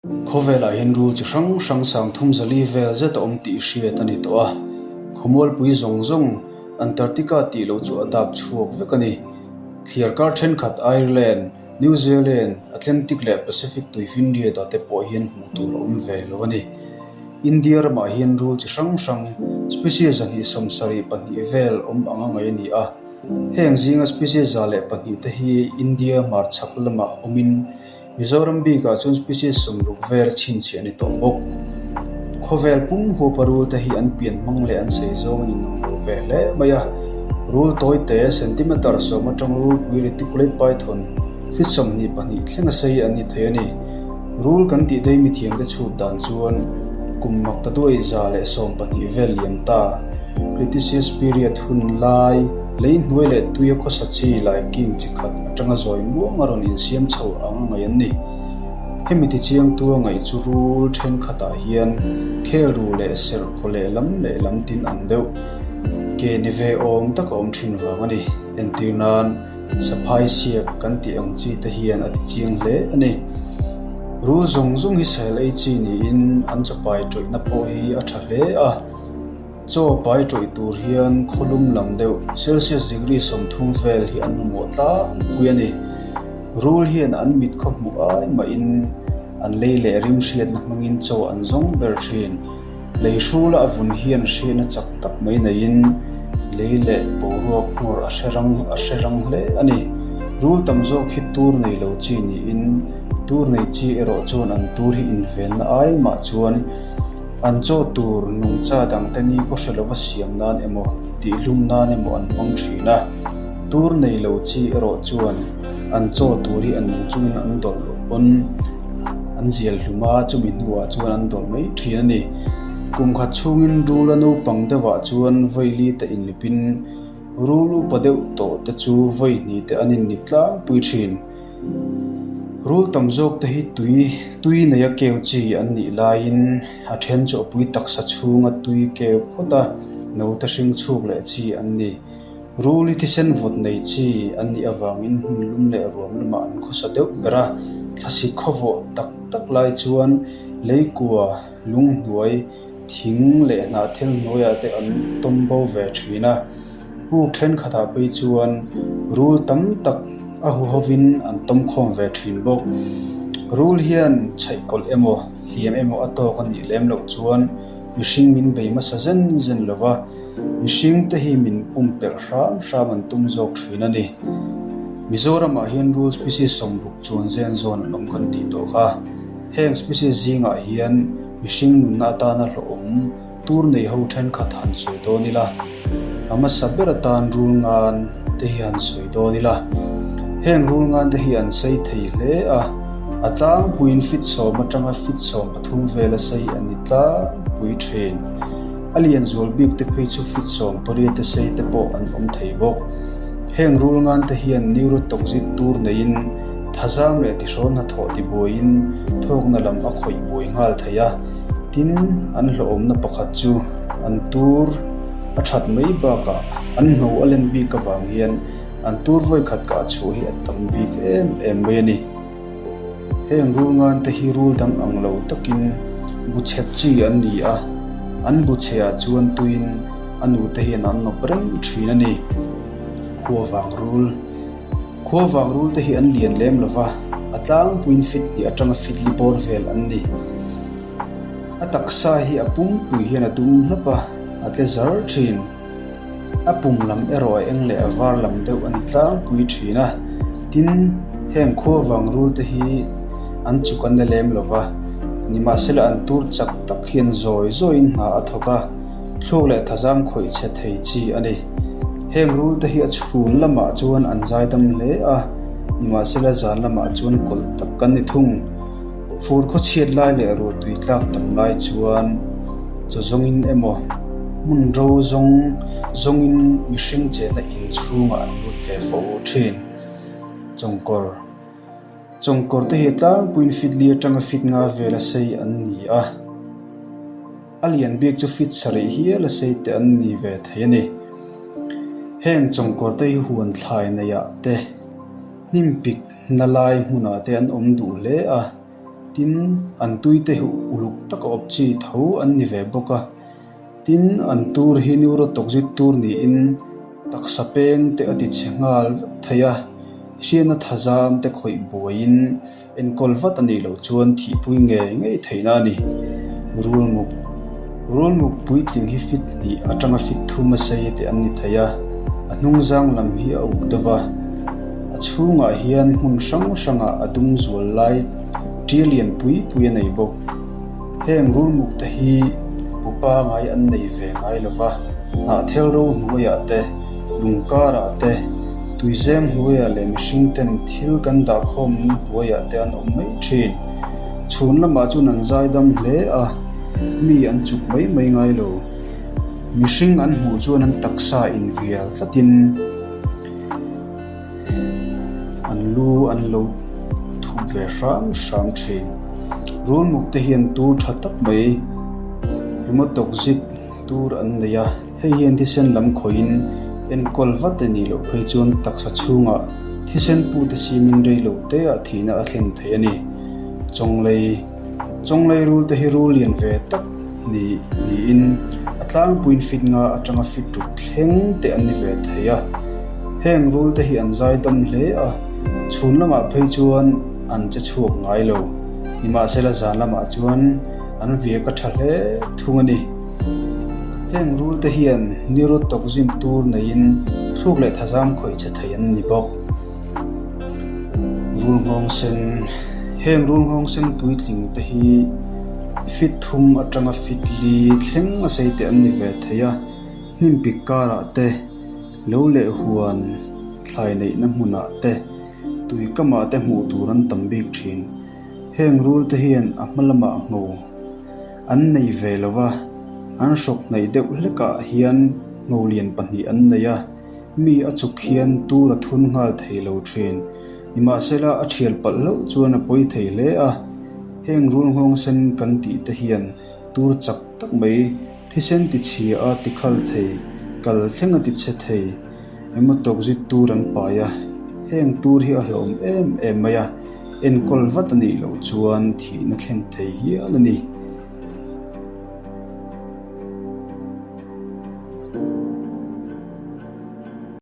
Khawvelah hian rul chi hrang hrang 30 4 vel zet a awm tih hriat a ni tawh a, khawmualpui zawng zawng Antarctica tih loh chu a dap chhuak vek a ni. Thliarkar thenkhat Ireland, New Zealand, Atlantic leh Pacific tuifinriatah te pawh hian hmuh tur a awm ve lo a ni. India ramah hian rul chi hrang hrang species 272 vel awm anga ngaih a ni a, heng zinga species 102 te hi India hmarchhak lamah awmin Mizoram bikah chuan species 60 vel chhinchhiah a ni tawh bawk. Khawvel pum huapa rul te hi an pian hmang leh an sei zawng an inang lo ve hle mai a. Rul tawi te, centimeter sawm atang rulpui reticulate python feet 22 thleng a sei an ni thei a ni. Rul kan tih daih mithiam te chhut dan chuan kum mak ta duai 112 vel liam ta. Cretaceous period hun lai, lei hnuai leh tuia khawsa chi lai king chi khat atanga zawi muang a rawn insiam chho ang a ngaih an ni. Hemi tichiangtu a ngaih chu rul thenkhatah hian khel ru leh serh khaw lehlam lehlam tin ang deuh ke ni ve awm tak a awm thin vang a ni. Entir nan saphai siak kan tih ang chi te hian a tichiang hle a ni. Rul zawng zawng hi sel ei chi niin an chapai tawihna pawh hi a tha hle a. Chaw pai tawih tur hian khawlum lam deuh Celsius degree 30 vel hi an mamawh tlangpui a ni. Rul hian an mit khaw hmuh ai mahin an lei leh rim hriatna hmangin chaw an zawng ber thin. Lei hrula a vun hian hriatna chak tak mai neiin lei leh boruak hmur a hre rang a hre rang hle a ni. Rul tam zawk hi tur nei lo chi niin tur nei chi erawh chuan an tur hi invenna ai mah chuan An chaw tur nungcha dangte ni kaw hre lova siam nan emaw, tihlum nan emaw an hmang thin a. Tur nei lo chi erawh chuan an chaw tur hi a nung chungin an dawlh loh pawn an zial hlum a, chumi hnuah chuan an dawlh mai thin a ni. Kum khat chhungin rula naupang deuhah chuan vawi te inlipin rul upa deuh tawh te chu vawi hnih te an inlip tlangpui thin. Rul tam zawk te hi tui tui neia keu chi an nih laiin a then chu a pui taksa chhunga tui keu phawt a naute hring chhuk leh chi an ni. Rul hi thisen vawt nei chi an nih avangin hmun lum leh ruam lamah an khawsa deuh ber a, thlasik khawvawh tak tak lai chuan leikua lunghnuai thing leh hnahthel hnuaiah te an tawm bo ve thin a. Puk thenkhatah phei chuan rul tam tak a huhovin an tawm khawm ve thin bawk. Rul hian chhaihkawlh emaw hliam emaw a tawk a nih lem loh chuan mihring min bei hmasa zen zen lo va, mihring te hi min pumpelh hram hram an tum zawk thin a ni. Mizoramah hian rul species 60 chuan zen zawn an awm kan tih tawh kha. Heng species zingah hian mihring nunna atana hlawhawm Tur nei ho thenkhat han sawi dawn ila, a hmasa ber atan rul ngan te hi han sawi dawn ila. Heng rul ngan te hi an sei thei hle a, a tlangpuiin feet 10 atanga feet 13 vela sei an ni tlangpui thin. A lian zual bik te phei chu feet 18 te sei te pawh an awm thei bawk. Heng rul ngan te hian neurotoxic tur neiin thazam leh tihrawl hnathawh tibuaiin thawkna lam a khawih buai nghal thei a. Tin, an hlawhawmna pakhat chu an tur a that mai bakah an hno a len bik avang hian an tur vawi khat kah chhuah hi a tam bik em em mai a ni. Heng rul ngan te hi rul dang ang lo takin bu chhep chi an ni a, an bu chhehah chuan tuiin a nute hian an nawp reng thin a ni. Khuavang rul. Khuavang rul te hi an lian lem lo va, a tlangpuiin feet hnih atanga feet li bawr vel an ni. A taksa hi a pumpui hian a dum hlap a, a tle zar thin. A pum lam erawh a eng leh a var lam deuh a ni tlangpui thin a. Tin, heng khuavang rul te hi an chuk an la lem lo va, nimahsela an tur chak tak hian zawi zawiin hna a thawk a. Thluk leh thazam khawih chhe thei chi a ni. Heng rul te hi a chhun lamah chuan an zaidam hle a, nimahsela zan lamah chuan kawlh tak kan ni thung. Fur khaw chhiat lai leh ruah tui tlak tam lai chuan chaw zawngin emaw hmun ro zawng zawngin mihring chenna in chhungah an lut ve fo thin. Chawngkawr Chawngkawr te hi a tlangpuiin feet li atanga feet nga vela sei an ni a. A lian bik chu feet sarih hial a sei te an ni ve thei a ni. Heng chawngkawr te hi huan thlai neihah te, hnim pik na lai hmunah te an awm duh hle a. Tin, an tuite hi uluk taka awp chi tho an ni ve bawk a. Tin, an tur hi neurotoxic tur niin taksa peng te a ti chhe nghal vek thei a, hriatna thazam te khawih buaiin enkawl vat a nih loh chuan thihpui ngei ngei theihna a ni. Rulmuk Rulmuk puitling hi fit hnih atanga fit thum a sei te an ni thei a, a hnungzang lam hi a uk deuh a, a chhungah hian hmun hrang hrangah a dum zual lai ṭi lian pui pui a nei bawk. Heng rulmuk te hi bu pangai an nei ve ngai lo va, hnahthel ro hnuaiah te, lungkarah te, tuizem hnuaiah leh mihring ten thil kan dahkhawm hnuaiah te an awm mai thin. Chhun lamah chuan an zaidam hle a, mi an chuk mai mai ngai lo. Mihring an hmuh chuan an taksa invial tlatin. An lu an lo thup ve hram hram thin. Rulmuk te hian tur tha tak mai hematoxit tur an nei a, hei hian thisen lam khawihin enkawl vat a nih loh phei chuan taksa chhungah thisen pute simin rei lo te ah thihna a thlen thei a ni. Chawnglei Chawnglei rul te hi rul lian ve tak ni niin a tlangpuiin fit nga atanga fit ruk thleng te an ni ve thei a. Heng rul te hi an zai dam hle a, chhun lamah phei chuan an che chhuak ngai lo. Nimahsela zan lamah chuan an viak a tha hle thung a ni. Heng rul te hian neurotoxin tur neiin thluk leh thazam khawih che thei an ni bawk. Rul nghawng sen heng rul nghawng sen puitling te hi fit thum atanga fit li thleng a sei te an ni ve thei a hnim pik karah te lo leh huan thlai neihna hmunah te tui kamah te hmuh tur an tam bik thin heng rul te hian a hma lamah ngho an nei ve lo va an hrawk hnaih deuh hlekah hian ngho lian pahnih an nei a. Mi a chuk hian tur a thun nghal thei lo thin. Nimahsela a thial palh hlauh chuan a pawi thei hle a. Heng rul nghawng sen kan tih te hian tur chak tak mai thisen ti chhia a ti khal thei, kal thleng a ti chhe thei emaw tawkzit tur an pai a. Heng tur hi a hlawm em em mai a, enkawl vat a nih loh chuan thihna thlen thei hial a ni.